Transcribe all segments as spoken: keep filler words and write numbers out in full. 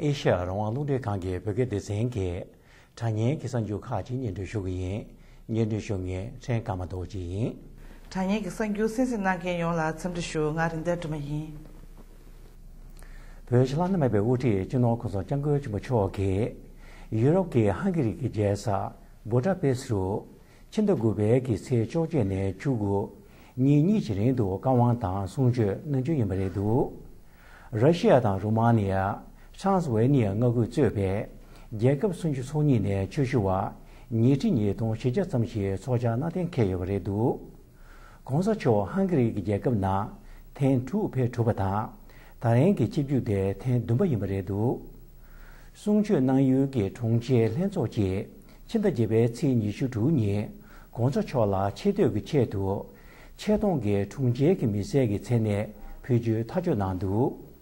ཨེ་ཤ་ཡ་རང་དབང་རླུང་འཕྲིན་ཁང་གི་བོད་སྐད་སྡེ་ཚན་གྱིས་དྲ་བརྙན་གྱི་གསར་འགྱུར་ཁག་ཅིག་སྙན་སྒྲོན་ཞུ་གི་ཡིན། སྙན་སྒྲོན་ཞུ་མཁན་ཕྲན་ཀརྨ་རྡོ་རྗེ་ཡིན། དྲ་བརྙན་གྱི་གསར་འགྱུར་གསན་གཟིགས་གནང་མཁན་ཡོངས་ལ་འཚམས་འདྲི་ཞུ། ང་རིན་ལྡན་སྒྲོལ་མ་ཡིན། བོད་ཀྱི་བླ་ན་མེད་པའི་དབུ་ཁྲིད་སྤྱི་ནོར་༸གོང་ས་༸སྐྱབས་མགོན་ཆེན་པོ་མཆོག་གིས་ཡུ་རོབ་ཀྱི་ཧང་གི་རི་གི་རྒྱལ་ས་བུ་ཌ་པེ་སི་རུ་ཕྱི་ཟླ་དགུ་པའི་གི་ཚེས་བཅོ་བརྒྱད་ནས་བཅུ་དགུ། ཉིན་གཉིས་ཀྱི་རིང་དུ་བཀའ་དབང་དང་གསུང་ཆོས་གནང་རྒྱུ་ཡིན་པ་རེད་འདུག་ར་ཤི་ཡ་དང་རུ་མ་ནི་ཡ། ཊྲན་སི་ཝེ་ནི་ཡ་མངའ་ཁུལ་གཙོས་པའི་རྒྱལ་ཁབ་སུམ་ཅུ་སོ་གཉིས་ནས་ཆོས་ཞུ་བ་ཉིས་ཁྲི་ཉིས་སྟོང་བཞི་བརྒྱ་ཙམ་ཞིག་ཚོགས་བཅར་གནང་གཏན་འཁེལ་ཡོད་པ་རེད་འདུག་གོང་ས་མཆོག་ཧང་གི་རི་གི་རྒྱལ་ཁབ་ནང་ཐེངས་དྲུག་ཕེབས་གྲུབ་པ་དང་། ད་རིང་གི་ཆིབས་བསྒྱུར་དེ་ཐེངས་བདུན་པ་ཡིན་པ་རེད་འདུག་གསུང་ཆོས་གནང་ཡུལ་གྱི་དྲུང་ཆེའི་ལྷན་ཚོགས་ཀྱིས་ཕྱི་ཟླ་བརྒྱད་པའི་ཚེས་ཉི་ཤུ་དྲུག་ཉིན་གོང་ས་མཆོག་ལ་ཆེ་བསྟོད་ཀྱི་ཆེད་དུ་ཆེ་མཐོང་གི་དྲུང་ཆེ་གི་མི་སེར་གྱི་མཚན་གནས་ཕུལ་རྒྱུའི་ཐག་གཅོད་གནང་འདུག་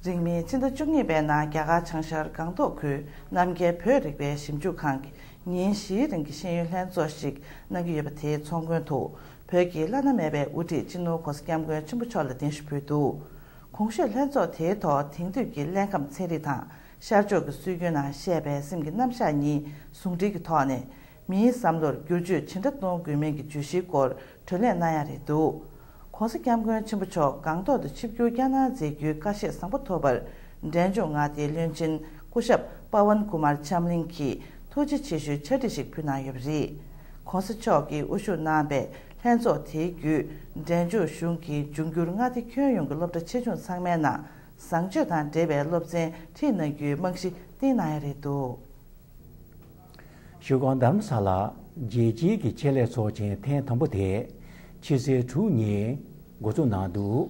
རིང་མིན་ཕྱི་ཟླ་བཅུ་གཉིས་པའི་ནང་རྒྱ་གར་བྱང་ཤར་སྒང་ཏོག་ཁུལ་རྣམ་རྒྱལ་བོད་རིག་པའི་ཞིབ་འཇུག་ཁང་གིས་ཉིན་བཞིའི་རིང་གི་ཤེས་ཡོན་ལྷན་ཚོགས་ཤིག་གནང་གི་ཡོད་པ་དེའི་ཚོགས་མགོན་དུ་བོད་ཀྱི་བླ་ན་མེད་པའི་དབུ་ཁྲིད་སྤྱི་ནོར་༸གོང་ས་༸སྐྱབས་མགོན་ཆེན་པོ་མཆོག་ལ་གདན་ཞུ་ཕུལ་འདུག་གོང་ཞུས་ལྷན་ཚོགས་དེའི་ཐོག་དེང་དུས་ཀྱི་ཀླད་ཁམས་ཚན་རིག་དང་། ཤར་ཕྱོགས་ཀྱི་སྲོལ་རྒྱུན་ནང་བཤད་པའི་སེམས་ཀྱི་རྣམ་གཞག་གཉིས་ཟུང་འབྲེལ་གྱི་ཐོག་ནས་མིའི་བསམ་བློར་བསྒྱུར་བཅོས་ཇི་འདྲ་གཏོང་དགོས་མིན་གྱི་བརྗོད་གཞིའི་སྐོར་གྲོས་གླེང་གནང་ཡ་རེད་འདུག་གོང་ས་སྐྱབས་མགོན་ཆེན་པོ་མཆོག་སྒང་ཏོག་ཏུ་ཆིབས་བསྒྱུར་བསྐྱངས་གནང་མཛད་རྒྱུའི་བཀའ་བཞེས་བཟང་པོ་ཐོབ་པར། འབྲས་ལྗོངས་མངའ་སྡེའི་བློན་ཆེན་སྐུ་ཞབས་པ་ཝན་ཀུ་མར་ཆམ་གླིང་གིས་ཐུགས་རྗེ་ཆེ་ཞུའི་ཕྱག་བྲིས་ཤིག་ཕུལ་གནང་ཡོད་པ་རེད། གོང་ས་མཆོག་གིས་དབུ་བཞུགས་གནང་པའི་ལྷན་ཚོགས་དེའི་བརྒྱུད་འབྲས་ལྗོངས་གཞུང་གིས་འབྱུང་འགྱུར་མངའ་སྡེ་ཁྱོན་ཡོངས་ཀྱི་སློབ་གྲྭ་ཆེ་ཆུང་ཚང་མའི་ནང་བཟང་སྤྱོད་དང་འབྲེལ་བའི་སློབ་ཚན་ཁྲིད་གནང་རྒྱུའི་རྨང་གཞི་བཏིང་གནང་ཡ་རེད་འདུག་བཞུགས་སྒར་རྡ་རམ་ས་ལ་རྒྱལ་སྤྱིའི་གི་ཆེད་ལས་ཚོགས་ཆེན་ཐེངས་དང་པོ་དེ་ཕྱི་ཚེས་དྲུག་ཉིན་འགོ་འཛུགས་གནང་འདུག་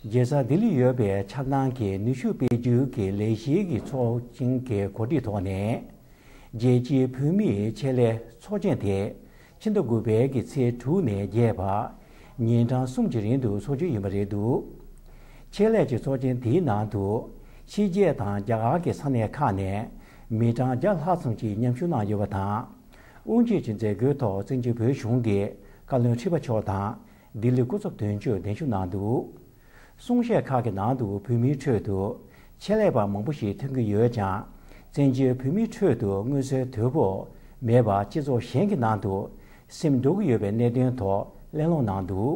རྒྱལ་ས་ལྡི་ལི་ཡོད་པའི་འཆར་སྣང་གི་ནུས་ཤུགས་སྤེལ་རྒྱུའི་གི་ལས་གཞིའི་གི་ཚོགས་ཆེན་གྱི་གོ་སྒྲིག་ཐོག་ནས། རྒྱལ་སྤྱིའི་བོད་མིའི་ཆེད་ལས་ཚོགས་ཆེན་དེ་ཕྱི་ཟླ་དགུ་པའི་གི་ཚེས་དྲུག་ནས་བརྒྱད་བར་ཉིན་གྲངས་གསུམ་གྱི་རིང་དུ་འཚོགས་རྒྱུ་ཡིན་པ་རེད་འདུག་ཆེད་ལས་ཀྱི་ཚོགས་ཆེན་དེའི་ནང་དུ་ཕྱི་རྒྱལ་དང་རྒྱ་གར་གྱི་ས་གནས་ཁག་ནས་མི་གྲངས་བརྒྱ་ལྷག་ཙམ་གྱིས་མཉམ་ཞུགས་གནང་ཡོད་པ་དང་། དབུ་འབྱེད་ཀྱི་མཛད་སྒོའི་ཐོག་བཙན་བྱོལ་བོད་གཞུང་གི་བཀའ་བློན་ཁྲི་པ་མཆོག་དང་ལྡི་ལི་སྐུ་ཚབ་དོན་གཅོད་གདན་ཞུ་གནང་འདུག་གསུང་བཤད་ཁག་གི་ནང་དུ་བོད་མིའི་ཁྲོད་དུ་ཆེད་ལས་པ་མང་པོ་ཞིག་ཐོན་གྱི་ཡོད་ཀྱང་། བཙན་བྱོལ་བོད་མིའི་ཁྲོད་དུ་མངོན་གསལ་དོད་པོ་མེད་པར་སྤྱི་ཚོགས་གཞན་གྱི་ནང་དུ་སིམ་འགྲོ་གི་ཡོད་པའི་གནད་དོན་ཐོག་གླེང་སློང་གནང་འདུག་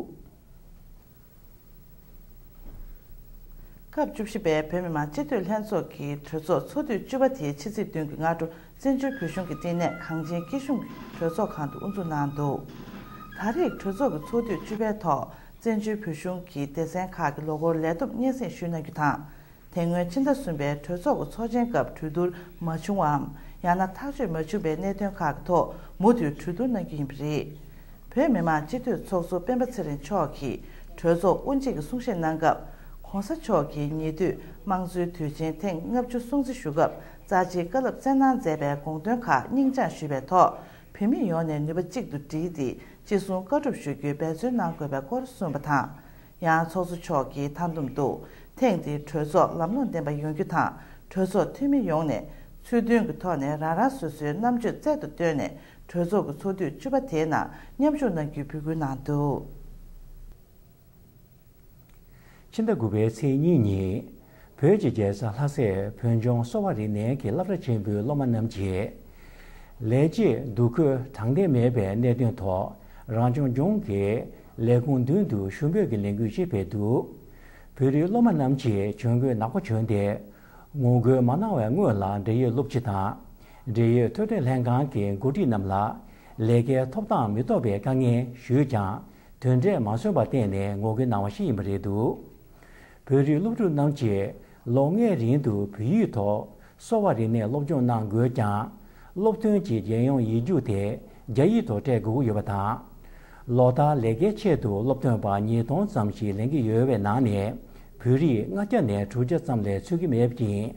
སྐབས་བཅུ་བཞི་པའི་བོད་མི་མང་སྤྱི་འཐུས་ལྷན་ཚོགས་ཀྱི་གྲོས་ཚོགས་ཚོགས་དུས་བཅུ་པ་དེའི་ཕྱི་ཚེས་བདུན་གྱི་སྔ་དྲོ། བཙན་བྱོལ་བོད་གཞུང་གི་བསྟི་གནས་གངས་ཅན་སྐྱིད་གཤོངས་ཀྱི་གྲོས་ཚོགས་ཁང་དུ་དབུ་འཛུགས་གནང་འདུག་ད་རེས་གྲོས་ཚོགས་ཀྱི་ཚོགས་དུས་བཅུ་པའི་ཐོག་བཙན་བྱོལ་བོད་གཞུང་གི་སྡེ་ཚན་ཁག་གི་ལོ་འཁོར་ལས་བསྡོམས་སྙན་སེང་ཞུས་གནང་རྒྱུ་དང་། དེ་སྔོན་ཕྱི་ཟླ་གསུམ་པའི་གྲོས་ཚོགས་ཀྱི་ཚོགས་ཆེན་སྐབས་གྲོས་བསྡུར་མ་བྱུང་བའམ། ཡང་ན་ཐག་གཅོད་མ་བྱུང་པའི་གནད་དོན་ཁག་གི་ཐོག་མུ་མཐུད་གྲོས་བསྡུར་གནང་རྒྱུ་ཡིན་པ་རེད། བོད་མི་མང་སྤྱི་འཐུས་ཚོགས་གཙོ་སྤེན་པ་ཚེ་རིང་མཆོག་གིས་གྲོས་ཚོགས་དབུ་འབྱེད་ཀྱི་གསུང་བཤད་གནང་སྐབས། གོང་ས་མཆོག་གིས་ཉེ་དུས་དམངས་གཙོའི་དུས་ཆེན་ཐེངས་ལྔ་བཅུ་སྲུང་བརྩི་ཞུ་སྐབས་རྩ་ཆེའི་བཀའ་སློབ་སྩལ་གནང་མཛད་པའི་དགོངས་དོན་ཁག་སྙིང་བཅངས་ཞུས་པའི་ཐོག་བོད་མི་ཡོངས་ནས་ནུས་པ་གཅིག་ཏུ་བསྒྲིལ་ཏེ་ཅི་གསུང་བཀའ་སྒྲུབ་ཞུ་རྒྱུའི་འབད་བརྩོན་གནང་དགོས་པའི་སྐོར་གསུངས་པ་དང་། ཡང་ཚོགས་གཙོ་མཆོག་གིས་མཐའ་བསྡོམས་དུ། ཐེངས་འདིའི་གྲོས་ཚོགས་ལམ་ལྷོང་ལྡན་པ་ཡོང་རྒྱུ་དང་། གྲོས་ཚོགས་འཐུས་མི་ཡོངས་ནས་ཚུལ་མཐུན་གྱི་ཐོག་ནས་རང་རང་སོ་སོའི་རྣམ་དཔྱོད་རྩལ་དུ་བཏོན་ནས་གྲོས་ཚོགས་ཀྱི་ཚོགས་དུས་བཅུ་པ་དེའི་ནང་མཉམ་ཞུགས་གནང་རྒྱུའི་འབོད་སྐུལ་གནང་འདུག་ཕྱི་ཟླ་དགུ་པའི་ཚེས་གཉིས་ཉིན། བོད་ཀྱི་རྒྱལ་ས་ལྷ་སའི་བོད་ལྗོངས་གསོ་བ་རིག་གནས་ཀྱི་སློབ་གྲྭ་ཆེན་པོའི་སློབ་མ་རྣམས་ཀྱིས། ལས་བྱེད་སྡུག་ཁུར་དྲང་བདེན་མེད་པའི་གནད་དོན་ཐོག་རང་སྐྱོང་ལྗོངས་ཀྱི་ལས་ཁུངས་མདུན་དུ་ཞུ་འབོད་ཀྱི་ལས་འགུལ་ཞིག་སྤེལ་འདུག་བོད་རིགས་སློབ་མ་རྣམས་ཀྱིས་གྱོན་གོས་ནག་པོ་གྱོན་ཏེ། ངོ་རྒོལ་མ་གནང་བའི་སྔོན་ལ་འབྲེལ་ཡོད་སློབ་སྤྱི་དང་། འབྲེལ་ཡོད་ཐོབ་ཐང་ལྷན་ཁང་གི་འགོ་ཁྲིད་རྣམས་ལ་ལས་ཀའི་ཐོབ་ཐང་མི་ཐོབ་པའི་དཀའ་ངལ་ཞུས་ཀྱང་། དོན་འབྲས་མ་སོན་པར་བརྟེན་ནས་ངོ་རྒོལ་གནང་བ་ཞིག་ཡིན་པ་རེད་འདུག་བོད་རིགས་སློབ་ཕྲུག་རྣམས་ཀྱིས་ལོ་ལྔའི་རིང་དུ་བོད་ཡིག་ཐོག་གསོ་བ་རིག་གནས་སློབ་སྦྱོང་གནང་དགོས་ཀྱང་། སློབ་ཐོན་གྱི་རྒྱལ་ཡོངས་ཡིག་རྒྱུགས་དེ་རྒྱ་ཡིག་ཐོག་སྤྲད་དགོས་ཀྱི་ཡོད་པ་དང་། ལོ་ལྟར་ལས་ཀའི་ཆེད་དུ་སློབ་ཐོན་པ་ཉིས་སྟོང་ཙམ་ཞིག་ལེན་གྱི་ཡོད་པའི་ནང་ནས་བོད་རིགས་ལྔ་བརྒྱ་ནས་དྲུག་བརྒྱ་ཙམ་ལས་ཚུད་ཀྱི་མེད་པ་ཡིན།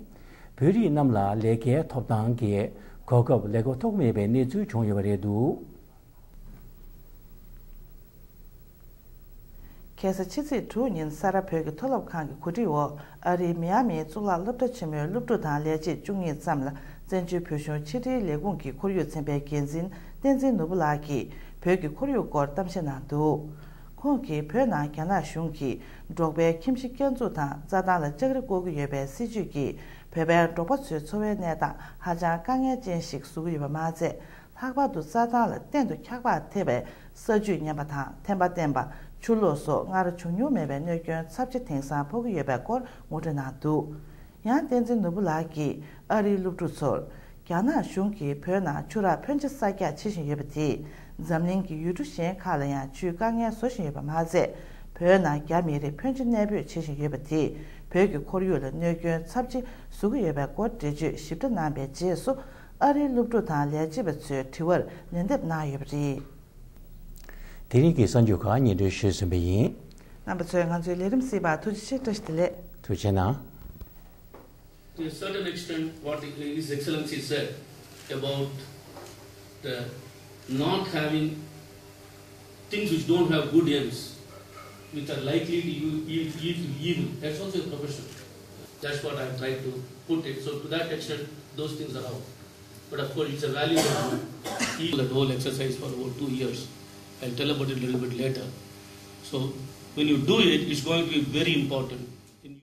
བོད་རིགས་རྣམས་ལ་ལས་ཀའི་ཐོབ་ཐང་གི་གོ་སྐབས་ལེགས་པོ་ཐོབ་མེད་པའི་གནས་ཚུལ་བྱུང་ཡོད་པ་རེད་འདུག་ཁ་སང་ཕྱི་ཚེས་དྲུག་ཉིན་ས་རཱ་བོད་ཀྱི་མཐོ་སློབ་ཁང་གི་གོ་སྒྲིག་འོག་ཨ་རིའི་མི་ཡ་མིའི་གཙུག་ལག་སློབ་གྲྭ་ཆེན་མོའི་སློབ་ཕྲུག་དང་ལས་བྱེད་བཅུ་གཉིས་ཙམ་ལ་བཙན་བྱོལ་བོད་གཞུང་ཕྱི་དྲིལ་ལས་ཁུངས་ཀྱི་ཁོར་ཡུག་ཚན་པའི་འགན་འཛིན་བསྟན་འཛིན་ནོར་བུ་ལགས་ཀྱིས་བོད་ཀྱི་ཁོར་ཡུག་སྐོར་གཏམ་བཤད་གནང་འདུག་ཁོང་གིས་བོད་ནང་རྒྱ་ནག་གཞུང་གིས་འབྲོག་པའི་ཁྱིམ་གཞི་བསྐྱར་འཛུགས་དང་རྩྭ་ཐང་ལ་ལྕགས་རི་བཀོག་གི་ཡོད་པའི་སྲིད་བྱུས་ཀྱིས་བོད་པའི་འབྲོག་པ་ཚོའི་འཚོ་བའི་གནས་སྟངས་ཧ་ཅང་དཀའ་ངལ་ཅན་ཞིག་བཟོ་གི་ཡོད་པ་མ་ཚད། ལྷག་པར་དུ་རྩྭ་ཐང་ལ་གཏན་དུ་འཁྱག་པ་ཐེབས་པའི་ས་ཆུ་ངན་པ་དང་ཐན་པ་བསྟེན་པ། ཆུ་ལོག་སོགས་སྔར་བྱུང་མྱོང་མེད་པའི་གནོད་སྐྱོན་ཚབས་ཆེ་དེང་སང་ཕོག་གི་ཡོད་པའི་སྐོར་ངོ་སྤྲོད་གནང་འདུག་ཡང་བསྟན་འཛིན་ནོར་བུ་ལགས་ཀྱིས་ཨ་རིའི་སློབ་ཕྲུག་ཚོར། རྒྱ་ནག་གཞུང་གིས་བོད་ནང་ཆུ་རགས་ཕོན་ཆེ་གསར་རྒྱག་བྱེད་བཞིན་ཡོད་པ་དེས། འཛམ་གླིང་གི་ཡུལ་གྲུ་གཞན་ཁག་ལ་ཡང་ཆུའི་དཀའ་ངལ་བཟོ་བཞིན་ཡོད་པ་མ་ཚད། བོད་ནང་རྒྱ་མི་རིགས་ཕོན་ཆེ་གནས་སྤོས་བྱེད་བཞིན་ཡོད་པ་དེས། བོད་ཀྱི་ཁོར་ཡུག་ལ་གནོད་སྐྱོན་ཚབས་ཆེ་བཟོ་གི་ཡོད་པའི་སྐོར་འགྲེལ་བརྗོད་ཞིབ་ཕྲ་གནང་པའི་རྗེས་སུ། ཨ་རིའི་སློབ་ཕྲུག་དང་ལས་བྱེད་པ་ཚོའི་དྲི་བར་ལན་འདེབས་གནང་ཡོད་པ་རེད། དེ་རིང་གི་གསར་འགྱུར་ཁག་སྙན་སྒྲོན་ཞུས་ཟིན་པ་ཡིན། རྣམ་པ་ཚོས་ང་ཚོའི་ལས་རིམ་གཟིགས་པར་ཐུགས་རྗེ་ཆེ། བཀྲ་ཤིས་བདེ་ལེགས། ཐུགས་རྗེ་གནང་། To a certain extent, what His Excellency said about the not having things which don't have good ends, which are likely to yield, yield to evil, that's also a profession. That's what I tried to put it. So to that extent, those things are out. But of course, it's a value that you feel that whole exercise for over two years. I'll tell about it a little bit later. So when you do it, it's going to be very important.